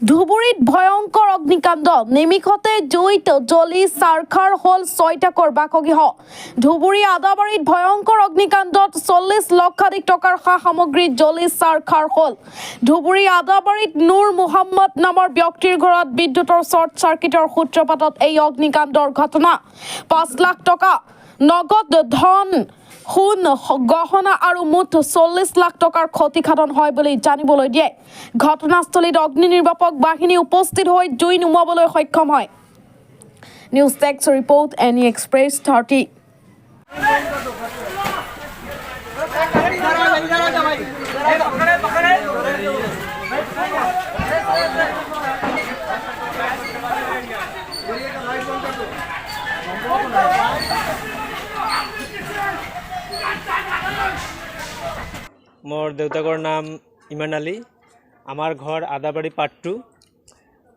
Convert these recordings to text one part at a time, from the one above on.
ধুবুৰীত ভয়ংকৰ অগ্নিকাণ্ড। নিমিষতে জুইত জ্বলি ছাৰখাৰ হ'ল ছয়টাকৈ বাসগৃহ। ধুবুৰী আদাবাৰীত ভয়ংকৰ অগ্নিকাণ্ডত 40 লক্ষাধিক টকাৰ সা সামগ্ৰী জ্বলি ছাৰখাৰ হ'ল। ধুবুৰী আদাবাৰীত নূৰ মুহাম্মদ নামৰ ব্যক্তিৰ ঘৰত বিদ্যুতৰ শ্বৰ্ট চাৰ্কিটৰ সূত্ৰপাতত এই অগ্নিকাণ্ডৰ ঘটনা। 5 লাখ টকা নগদ ধন, সোণ গহনা আৰু মুঠ 40 লাখ টকাৰ ক্ষতিসাধন হয় বুলি জানিবলৈ দিয়ে। ঘটনাস্থলীত অগ্নি নিৰ্বাপক বাহিনী উপস্থিত হৈ জুই নুমুৱাবলৈ সক্ষম হয়। News desk report, NE Express 30. মোৰ দেউতাকৰ নাম ইমান আলী। আমাৰ ঘৰ আদাবাৰী পাৰ্ট 2,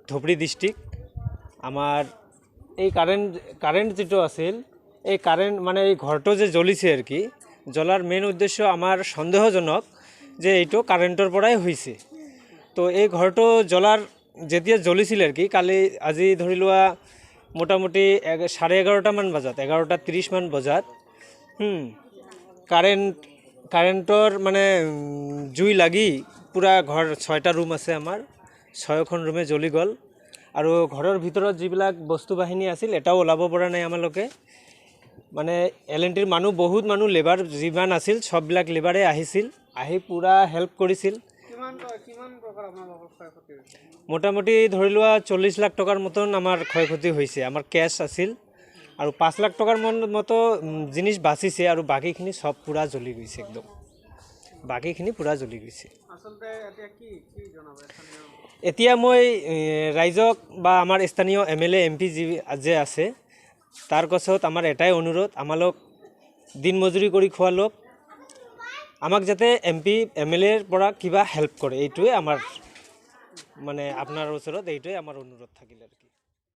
ধুবুৰী ডিষ্ট্ৰিক্ট। আমাৰ এই কাৰেণ্ট যিটো আছিল, এই কাৰেণ্ট মানে এই ঘৰটো যে জ্বলিছে আৰু কি, জ্বলাৰ মেইন উদ্দেশ্য আমাৰ সন্দেহজনক যে এইটো কাৰেণ্টৰ পৰাই হৈছে। তো এই ঘৰটো জ্বলাৰ যেতিয়া জ্বলিছিল আৰু কি, কালি আজি ধৰি লোৱা মোটামুটি 11:30মান বজাত, 11:30মান বজাত কাৰেণ্টৰ মানে জুই লাগি পূৰা ঘৰ, ছয়টা ৰুম আছে আমাৰ, ছয়খন ৰুমে জ্বলি গ'ল। আৰু ঘৰৰ ভিতৰত যিবিলাক বস্তু বাহিনী আছিল, এটাও ওলাব পৰা নাই আমালোকে। মানে এল এন টিৰ মানুহ, বহুত মানুহ, লেবাৰ যিমান আছিল চববিলাক লেবাৰে আহিছিল, আহি পূৰা হেল্প কৰিছিল। কিমান টকাৰ আপোনালোকৰ ক্ষয় ক্ষতি হৈছে? মোটামুটি ধৰি লোৱা 40 লাখ টকাৰ মতন আমাৰ ক্ষয় ক্ষতি হৈছে। আমাৰ কেছ আছিল আৰু 5 লাখ টকাৰ মতো জিনিস বাচিছে আৰু বাকীখিনি চব পূৰা জ্বলি গৈছে, একদম বাকীখিনি পূৰা জ্বলি গৈছে। আচলতে এতিয়া কি কি জনাব স্থানীয় এতিয়া মই ৰাইজক বা আমাৰ স্থানীয় এমএলএ, এমপি যি যে আছে, তাৰ কাছত আমাৰ এটাই অনুৰোধ, আমালোক দিন মজুৰি কৰি খোৱা লোক, আমাক যাতে এমপি, এমএলএৰ পৰা কিবা হেল্প কৰে, এইটোৱে আমাৰ মানে আপোনাৰ ওচৰত এইটোৱে আমাৰ অনুৰোধ থাকিল আৰু কি।